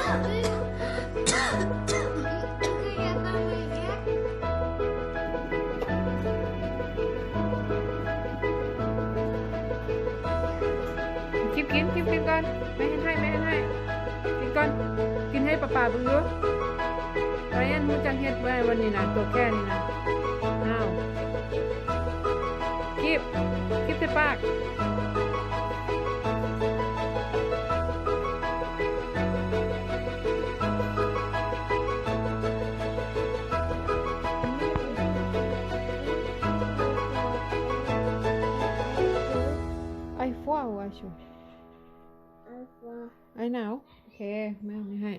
ຄລິບກິນ ຄລິບກິນກ່ອນ ແມ່ເຮັດໃຫ້ ແມ່ເຮັດໃຫ້ ກິນກ່ອນ ກິນໃຫ້ປ້າໆເບິ່ງດູ. ໄບຣອັນຮູ້ຈັກເຮັດບໍ່ ວັນນີ້ນະ ຕົວແກ່ນີ້ນະ. ອ້າວ ຄລິບ ຄລິບໃສ່ປາກ. Ai froid ou ai chaud? Ai froid. Ai ໜາວ. ໂອເຄ ແມ່ເອົານີ້ໃຫ້.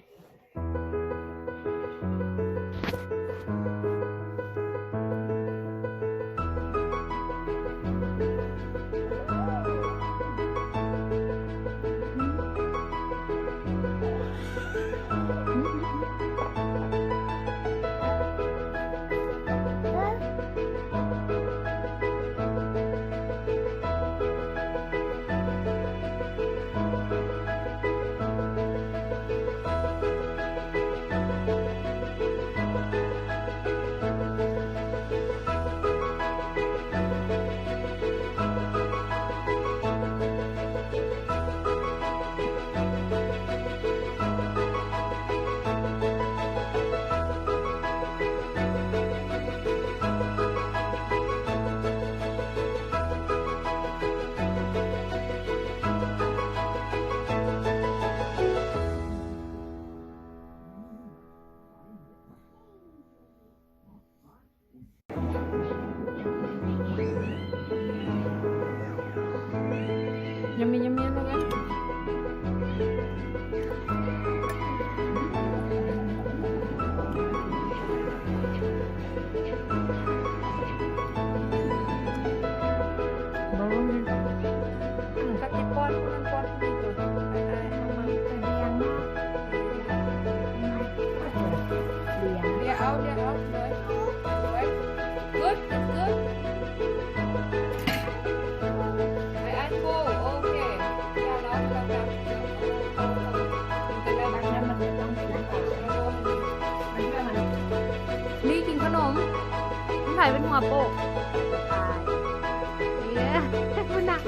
Yummy, yummy, ລູກເອີຍ. ເລີຍ ເລີຍເອົາ ເລີຍເອົາ ເລີຍ ສວຍ Good, good, good. ໄບຣອັນ ໂກ ໂອເຄ ຢ່າລອງ ຢ່າລອງ ນີ້ກິນຂະໜົມ ມັນໃຜເປັນຫົວໂປກ ເຢ້ ພຸ້ນນະ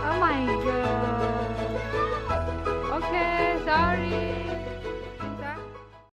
Oh my god. ໂອເຄ sorry.